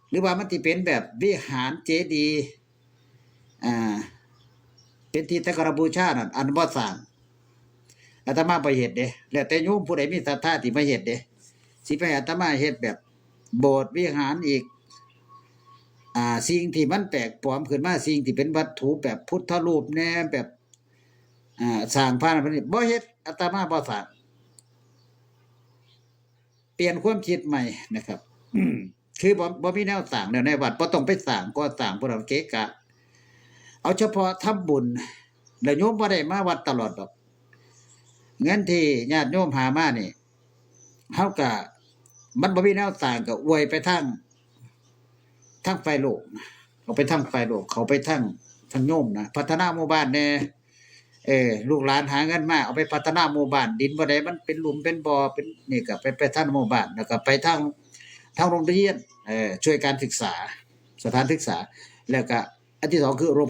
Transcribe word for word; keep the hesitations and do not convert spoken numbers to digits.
หรือว่ามันสิเป็นแบบวิหารเจดีย์ อ่า เป็นที่สักการะบูชานั่น อันบ่สร้าง อาตมาบ่เฮ็ดเด้ แล้วแต่โยมผู้ใดมีศรัทธาที่มาเฮ็ดเด้ สิไปให้อาตมาเฮ็ดแบบโบสถ์วิหารอีก อ่า สิ่งที่มันแปลกปลอมขึ้นมา สิ่งที่เป็นวัตถุแบบพุทธรูปแน่ แบบ อ่า สร้างพระนั่นพระนี่ บ่เฮ็ด อาตมาบ่สร้าง เปลี่ยนความคิดใหม่นะครับ คือบ่ บ่มีแนวสร้างแล้วในวัด บ่ต้องไปสร้างก่อสร้างพวกนั้นเกะกะ เอาเฉพาะทำบุญ แล้วโยมบ่ได้มาวัดตลอดดอก เงินที่ญาติโยมหามานี่ เฮากะ มันบ่มีแนวสร้าง ก็อวยไปทาง ทางฝ่ายโลกนะ เอาไปทางฝ่ายโลก เขาไปทาง ทางโยมนะ พัฒนาหมู่บ้านแน่ เออ ลูกหลานหาเงินมา เอาไปพัฒนาหมู่บ้าน ดินบ่ใดมันเป็นหลุมเป็นบ่อ เป็น นี่ก็ไป ไปทางหมู่บ้าน แล้วก็ไปทาง ทางโรงเรียน เออ ช่วยการศึกษา สถานศึกษา แล้วก็อันที่สองคือโรง